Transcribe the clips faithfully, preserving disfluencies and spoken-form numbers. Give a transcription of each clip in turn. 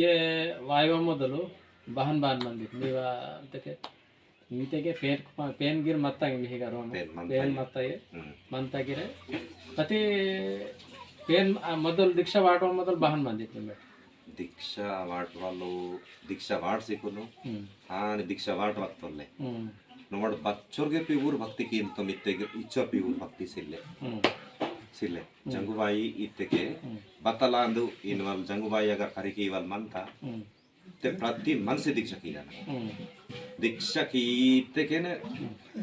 ये वायवा मोदलु बहन बहन मंदिर मीवा तके, मीतेके पेन, पेन गिर मत्ता गे मिहिगा रोन। पेन मत्ता पेन गे। मत्ता ये, हम्म। मत्ता गिरे। पति पेन, आ, मोदल दीक्षा वाटवा मोदल बहन मंदिर तुम्हें। दीक्षा वाटवालो, दीक्षा वाट सिकुनु। हम्म। हाँ, दीक्षा वाट वत्तोले। हम्म। नमड़ बच्चोर गे पीवुर भक्ति कींतोम इत्तेके इच्चो पीवुर भक्ति सिल्ले। हम्म। सिल्ले। हम्म। जंगुबाई इत्तेके हम्म। बतलांदु इनवल जंगुबाई अगर करिकी वल मंता। हम्म। ते प्रति मनसी दीक्षा कियाना। हम्म। दीक्षा कीतेके ने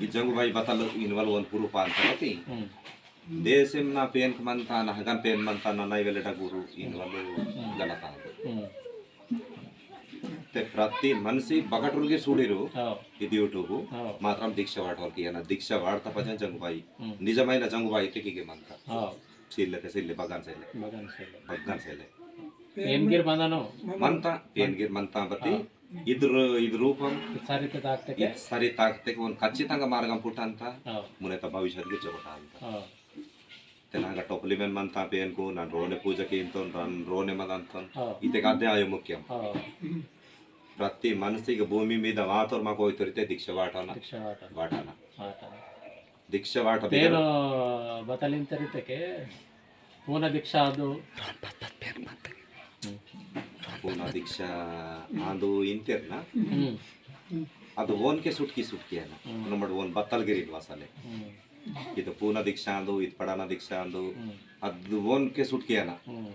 ई जंगुबाई बतल इनवल वन पुरु पांता बती। हम्म। देशेम ना पेन मंता, ना हगन पेन मंता, ना नाई वेले डगुरु इनवल हम्म। गलता। हम्म। ते प्रति मनसी बगटुरगे सूडिरु हाँ। इदि YouTube हाँ। मात्रम दीक्षा वाटवाल कियाना, दीक्षा वाटता पजन जंगुबाई। हम्म। निजमैन जंगुबाई तेकिगे मंता। हाँ। सिल्ले ते सिल्ले, बगान सिल्ले। बगान सिल्ले। बगान सिल्ले। पेन गिर मंदानो। मंता, पेन गिर मंता बती। हाँ। इद रू-, इद रूपम। इद सरित ताकतेके। इद सरित ताकतेके वन खच्चितंगा मार्गम पुटंता। हाँ। मुनेता भविष्यत गिर जोगटंता। हाँ। तेनागा टोपली मेन मंता पेनकु, नन रोने पूजा कींतोन, नन रोने मदंतोन। हाँ। इत्तेके अदे आयो मुख्यम। हाँ। प्रति मनसिक भूमि मीद वातोर मा कोइतोर इत्ते दीक्षा वाटाना। दीक्षा वाटाना। वाटाना। वाटाना। दीक्षा वाटा तेनो बिगर बतलिंतेर इत्तेके पूना दीक्षा आंदु। रोन पत पत पेन मंता। हम्म। पूना दीक्षा आंदु इंतेरना। हम्म। अद ओनके सुटकी सुटकी है ना। हम्म। नमड़ ओन बतल गिरिन वासले। हम्म। इद पूना दीक्षा आंदु, इद पड़ाना दीक्षा आंदु। हम्म। अद ओनके सुटकी है ना। हम्म।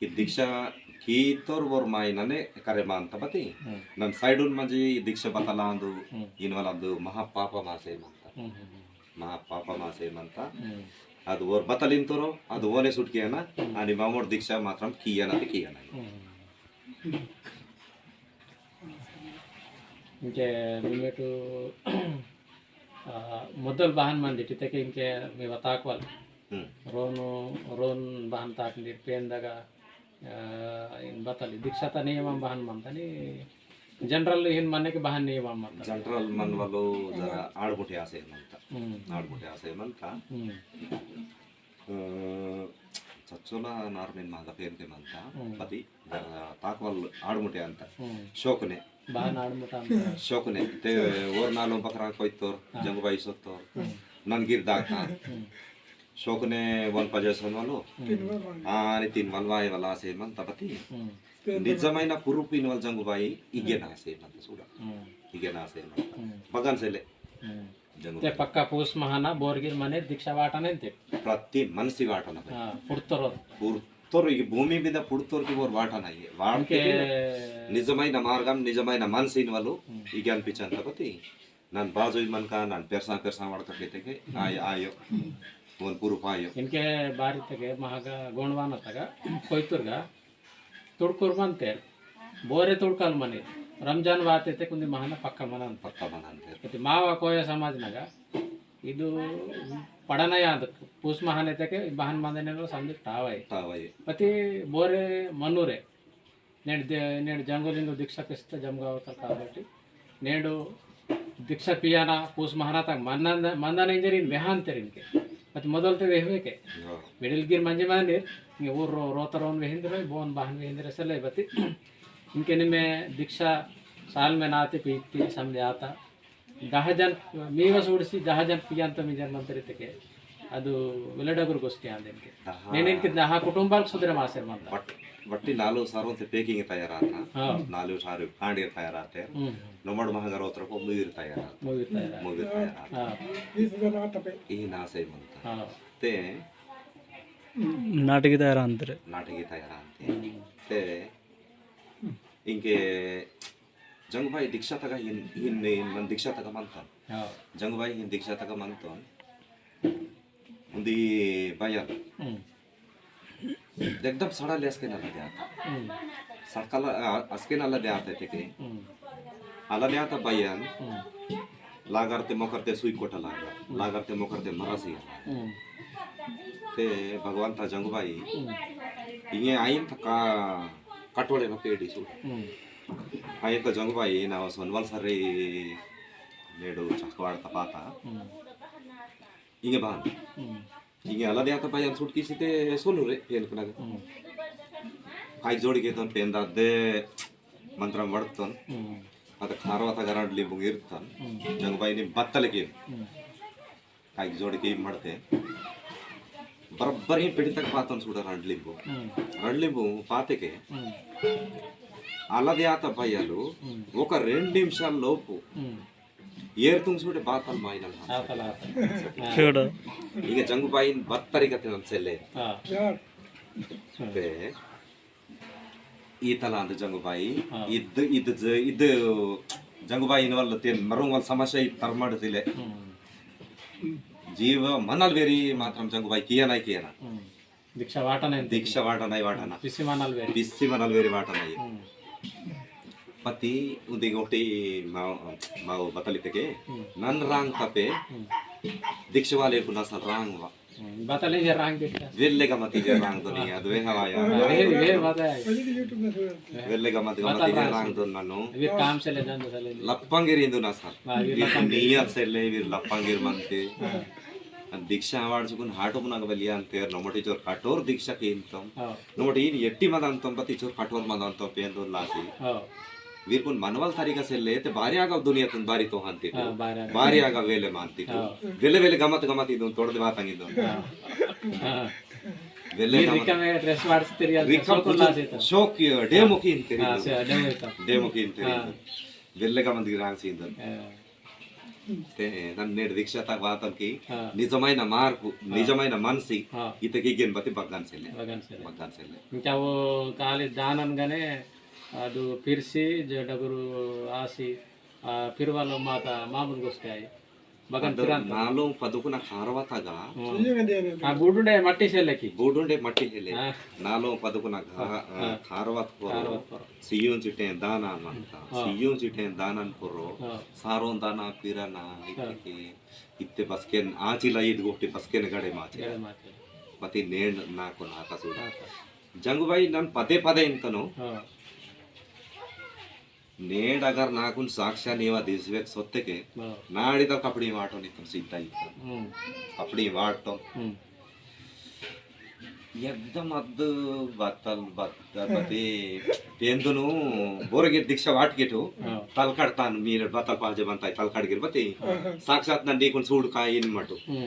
इद दीक्षा कीतोर वोर माई नने करे मंता बती। हम्म। नन साइडुन मंजी इद दीक्षा बतलांदु, हम्म। इनवल अद महापाप मासे मंता। हम्म, हम्म, हम्म। महापाप मासे मंता। हम्म। अद वोर बतलिंतोरो, अद ओने सुटकी है ना, हम्म। अनि मामोर दीक्षा मात्रम कियाना ते कियाना। हम्म। इंके मिमेटु, आ, मोदल बहन मंदिर इत्तेके इंके मीवा ताकवाल। हम्म। रोनु, रोन बहन ताकंदिर पेन दगा, आ, इन बतली दीक्षाता नियमम बहन मंता नी general हिन मनेके बहन नियमम मंता। General मनवालो जरा हम्म। आड़बुटे आसे मंता। हम्म। आड़बुटे आसे मंता। हम्म। अ, चच्चोला नारमेन मागा पेनके मंता, हम्म। पति, अ, ताकवाल आड़मुटे अंता। हम्म। शोकने। बान आड़मुटा अंता। शोकने। ते ओर नालो बकरा कोइतोर, हाँ। जंगुबाई सोतोर, हम्म। नन गिर दाता। हम्म। शोकने वन पजे सोनवालो। हम्म। आनी तीन वलवाई वाला से मंता पति। हम्म। निजमैन पुरुपु इनवल जंगुबाई, इगे हम्म। नासे मंता सूड़ा। हम्म। इगे नासे मंता। हम्म। बगान सेले। हम्म। जंगु ते पक्का पूस महाना बोरगिर मने दीक्षा वाटना इंते। प्रति मनसी वाटना भाई। हाँ, पुड़तोर। पुड़तोर, ई भूमि मीद पुड़तोर की बोर वाटना ये। वाटते इंके की ना, निजमैन मार्गम, निजमैन मनसी इनवलु, हम्म। इगे अनिपिंचंता बती। नन बाजु मनका, नन पेरसा, पेरसा वाड़का केतेके, हम्म। आय-, आयो। हम्म। ओन पुरुप आयो। इंके बारी तके महागा गोंडवाना तगा, कोइतुरगा, तुड़कुर मनतेर, बोरे तुड़काल मनी, रमजान वाते ते कुंदी महाना पक्का मनान। पक्का मनान तेर। इति मावा कोया समाज नगा, इदु पड़ना याद, पूस महाने ते के बहन मंदने लो संदि तावाई। तावाई। पति बोरे मनुरे, नेड दे-, नेड जंगोलिंगो दीक्षा किस्त जमगावतल काबट्टी, नेडु दीक्षा पियाना पूस महानातक मंदन, मंदन इंजरी इन वेहान तेरिनके। अति मोदलते वेहवेके। हाँ। मिडिल गिर मंजे मानिर, इंगे ऊर रो-, रोतरोन वेहिंद्र, बोन बहन वेहिंद्र सले बती। इंके निमे दीक्षा साल में नाते पीती समझे आता। दह जन, मीवा सूड़सी दह जन पियांत मिंजर मंतरी तेके। अदु वेलडगुर गोष्ठी आंदेनके। दहा। नेनेनके दहा कुटुंबाल सुधरे मासेर मंता। बट-, बट्टी नालु सारों ते packing तैयार आता। हाँ। नालु सारु कांडी तैयार आते। हम्म। नमड़ महागरोत्र को मुगिर तैयार आता। मुगिर तैयार आता। मुगिर तैयार आता। हाँ। ई नासे मंता। हाँ। ते नाटकी तैयार आंतरे। नाटकी तैयार आंते। हम्म। ते इंके जंगुबाई दीक्षा तगा हिन, हिन, हिन मन दीक्षा तगा मंता। हाँ। जंगुबाई हिन दीक्षा तगा मंता। उन्दी बयान। हम्म। एकदम सड़ा ले असके नला दे आता। हम्म। सड़कला, आ, असके नला दे आता तेके। हम्म। अला दे आता बयान। हम्म। लागर ते मोकर ते सुई कोटा लागर। हम्म। लागर ते मोकर ते मरासी। हम्म। ते भगवान ता जंगुबाई। हम्म। इंगे आइन तका कटोले ना पेड़ी सु। हम्म। आइन ता जंगुबाई ना सोनवाल सरे नेडो चकवाड़ तपाता। हम्म। इंगे बान। हम्म। इंगे अला दे आता बयान सूट किसी ते सोनू रे, पेन कना। हम्म। काइक जोड़ी केतोन पेंदा दे मंत्रम वड़तोन। हम्म। अद खारवा तगा रंड लिंबुंग इर्तोन। हम्म। जंगुबाई नी बत्तल के। हम्म। काइक जोड़ी के मड़ते। बरबर ही पिड़ी तक पातोन सूड़ा रंड लिंबु। हम्म। रंड लिंबु पाते के। हम्म। अलदे आता भैयालु, हम्म। ओका रेंड निमिषाल लोपु। हम्म। एर तुंग सूड़े बातल माइनल हाँ। आतल, आतल। हाँ। इंगे जंगुबाईन बत्तरी कते नन सेले। हाँ। पे ईतल आंद जंगुबाई, हाँ। इद, इद ज-, इद जंगुबाई इनवल तेन मरुंग वल समस्या इद तरमड़ तिले। हम्म। जीव मनल वेरी मात्रम जंगुबाई किया नाई किया ना। हम्म। दीक्षा वाटा नहीं दीक्षा वाटा नहीं वाटा ना। पिस्सी मनल वेरी। पिस्सी मनल वेरी वाटा नहीं। हम्म। पति उन्दी गोटी माओ, माओ बतली तके, हम्म। नन रांग तपे, हम्म। दीक्षा वाले कुना सल रांग वा। हम्म, बतले जे रांग देखा। वेल्ले गमती जे रांग तो नहीं, अदु वे हवा या। हाँ, वे, वे बता है। वेल्ले गमत गमती जे रांग तो ननु। वे काम से ले जान दो साले। लप्पंगिर इंदु ना सर। हाँ, वे वीर लप्पंगिर। नियत से ले, वीर लप्पंगिर मनते। हाँ। दीक्षा आवाड़ चुकुन हाटो मुना गबलिया अंतेर, नमोटी चोर कठोर दीक्षा के इंतम। हाँ। नमोटी इन एट्टी मंद अंतम, पति चोर कठोर मंद अंतम, पेन दो लासी। हाँ। वीर कुन मनवल तरीका से ले, ते बारी आगा दुनिया तुन बारी तो हंती तो। हाँ, बारी आगा। बारी आगा वेले मानती तो। हाँ। वेले वेले गमत गमत इदुन तोड़ दे बात अंगी दो। हाँ। हाँ। वेले वीर गमत। रिका में dress वाड़ से तेरी आंता, रिका शौक कुछ उल्लास है तो। शौक ये, डेमो हाँ। की इंतेरी हाँ, दो। से डेमो की तो। डेमो की इंतेरी हाँ। दो। वेले गमत गिरांग सी इंदो। हाँ। ते नन नेड दीक्षा तक वातन की हाँ। निजमैन मार्पु, हाँ। निजमैन मनसी, हाँ। इतकी गेन बती बग्गन सेले। बग्गन सेले। बग्गन सेले। इंका वो काली दानन गने, अदु पिरसी, जो डगुरु आसी, आ, पिरवालो माता मामुन गोस्ते आई। बगन अदु पिरान तक। नालो पदुकुना खारवा तगा। हाँ। आ, बूडुंडे मट्टी सेले की। बूडुंडे मट्टी सेले। हाँ। नालो पदुकुना घा-, हाँ, आ, हाँ। खारवा तगा। खारवा तगा। सियों चिटें दाना मंता। हाँ। सियों चिटें दानन पोरो। हाँ। सारों दाना पिराना हाँ। इत्ते के, इत्ते बसकेन आचिला ईद गोटी बसकेन गड़े माचिला। गड़े माचिला। बती नेंड नाको नाका सूड़ा। हाँ, हाँ। जंगुबाई नन पदे पदे इंतनो। हाँ। नेंड अगर नाकुन साक्षा नीवा दिसवेक सोत्ते के, हाँ। नाड़ी तो कपड़ी वाटो नितम सीधा इंतनो। हम्म। कपड़ी वाटो। हम्म। एकदम अद्द बत्तल बत्तल बते पेंदुनु बोरगे दीक्षा वाटकेटु हाँ। तलकड़तान मीर बत्तल पाजे बनता तलकड़गिर बते हाँ। साक्षात नन्नी कुन सूड़ का इन मटु। हम्म।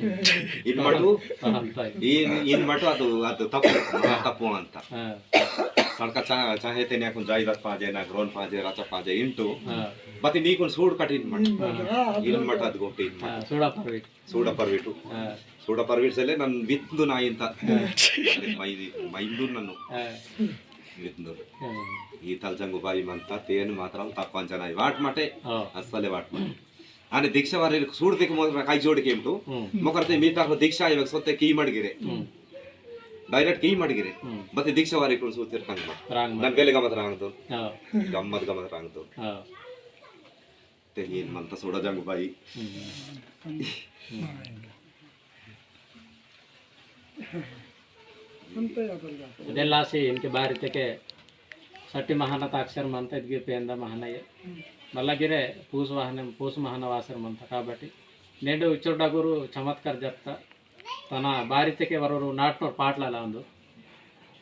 इन मटु हाँ, हाँ। इन, इन मटु अदु, अदु तप्पु, हाँ, तप्पु अंता। हाँ। सड़का चा-, चाहे ते नाकुन जायदाद पाजे, ना ग्रोन पाजे, राजा पाजे इंटु। हाँ। बते नी कुन सूड़ कट इन मटु। हाँ। इन मटु अदु गोटे इन मटु। हाँ, सूड़ा परवेट। सूड़ा परविटु। हाँ। सूड़ा परविट सेले नन वित्तु ना इंता। हाँ। माई, माई इंदु नन्नु। हाँ। वित्तु। हाँ। ईतल जंगुबाई मंता तेन मात्रम तप्पंचनाई वाट मटे। हाँ। अस्सले वाट मटे। आने दीक्षा वारे सूड़ देख मोर काई जोड़ केमटु। हम्म। मोकरते मी तरफ दीक्षा आयवक सोते की मड़गिरे। हम्म। Direct की मड़गिरे। हम्म। बते दीक्षा वारे कुन सूतिर रंग मत। रंग मत। नन वेले गमत रंग दो। हाँ। गम्मत गमत रंग दो। हाँ। ते हीन मंता सोड़ा जंगुबाई। हम्म। हम्म। इदेलासी इनके बारी तेके सट्टी महाना ताक्षर मंता इदगे पेंदा महाना ये। मल्ला गिरे पूस वाहने, पूस महाना वासर मंता काबट्टी। नेंडु इच्चोर डगुरु चमत्कार जत्ता। तना बारी तेके वरोरु नाटनोर पाटलाल आंदु।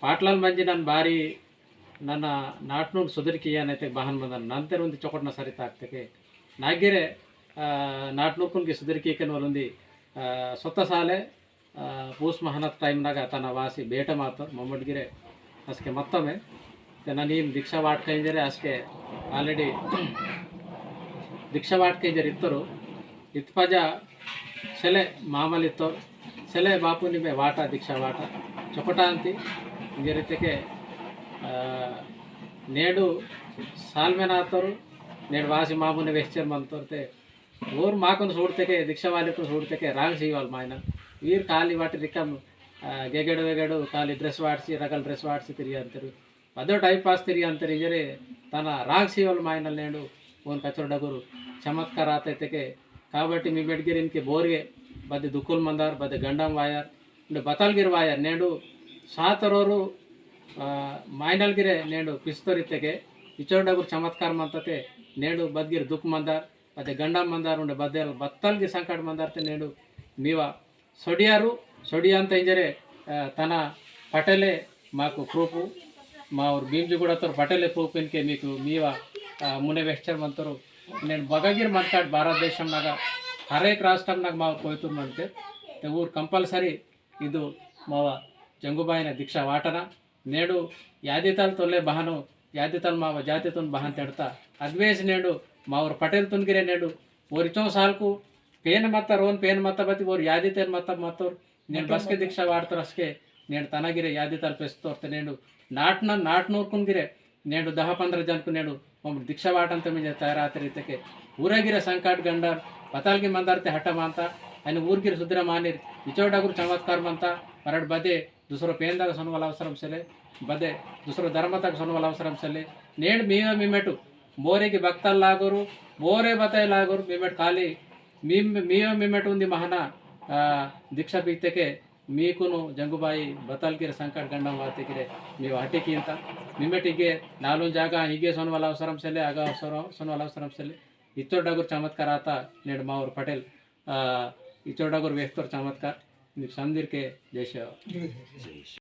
पाटलाल मंजी नन बारी नना नाटनोर सुधरी कियानैते बहन मंदन नंतेर उंदी चोकटना सरी ताकतेके। नागिरे, आ, नाटनोर कुनके सुधरी कियकन वलुंदी, आ, सोत्ता साले आ, पूस महानत time नगा तना वासी बेटा मातो मम्मट गिरे असके मत्तमे। ते ननीम दीक्षा वाट कइंजरे असके already दीक्षा वाट कइंजरे इत्तोरु। इत्पजा सेले मामल इत्तोरु। सेले बापु निमे वाटा दीक्षा वाटा चोकटांती इंजरे तेके, आ, नेडु साल में नातोरु। नेडु वासी मामुने वेस्चर मंतोरु ते ओर माकुन सूड़तेके, दीक्षा वालेकुन सूड़तेके, रांग सीवाल मायना। वीर काली वाटी रिकम, आ, गेगेडो वेगेडो काली dress वाटसी, रगल dress वाटसी तिरियंतेरु। पदो time pass तिरियंतेरु इंजरे, तना रांग सीवाल मायना नेंडु, ओन कचोर डगुरु, चमत्कार आते तेके, काबट्टी मी बेडगिरिन के बोरिये, बदे दुकुल मंदार, बदे गंडम वायर, उंडे बतल गिर वायर, नेंडु सातरोरु, आ, मायनल गिरे, नेंडु पिस्तोर इत्तेके, इचोर डगुरु चमत्कार मंतते, नेंडु बदगिर दुक मंदार, बदे गंडम मंदार उंडे बदल बत्तल गे संकट मंदार ते नेडु मीवा सोडियारु, सोडियांत इंजरे, अ, तना पटेले माकु proof। मावोर भीमजी गुड़ा तोर पटेले पोपिन के मीकु मीवा, आ, मुने वेहचर मंतोर। नेन बगगिर मंताड भारत देशम नगा हर एक राष्ट्रम नगा मावोर कोयतुर मंते। ते ऊर compulsory इदु मावा जंगुबाईना दीक्षा वाटना। नेडु यादितल तोले बहानो, यादितल मावा जातितुन बहान तेड़ता। अद्वेस नेडु मावोर पटेल तुन गिरे नेडु ओरिचो सालकु पेन मत्ता रोन पेन मत्ता बती ओर यादितेन मत्ता मत्तोर। नेन बसके दीक्षा वाटतोर असके नेन तनगिरे यादितल पेस्तोर ते नेडु नाटना नाटनोर कुन गिरे नेडु दहा पंद्रह जनकु नेडु मम दीक्षा वाटन ते मिंजे तैयार आतरी तेके ऊरगिरे संकट गंडर पतालगी मंदर ते हट मानता। अनि ऊरगिरे सुधरा मानिर इचोडगुर चमत्कार मंता। मरड बदे दूसरो पेंदग सोनवल अवसरम सेले, बदे दूसरो धर्मतग सोनवल अवसरम सेले। नेड मीवा मिमेटु मोरेगी भक्तल लागोरु, मोरे बताय लागोरु। मिमेट खाली मीम-, मीवा मिमेट उंदी महाना, आ, दीक्षा पीतेके मीकुनु जंगुबाई बतल गिरे संकट गंडम वाते गिरे मीवा हटे कींता। मिमेट इगे नालुन जागा इगे सोनवल अवसरम सेले, आगा अवसरम, सोनवल अवसरम सेले। इचोडगुर चमत्कार आता नेड मावोर पटेल, आ, इचोडगुर वेहतोर चमत्कार। मीक समदिरके जय सेवा।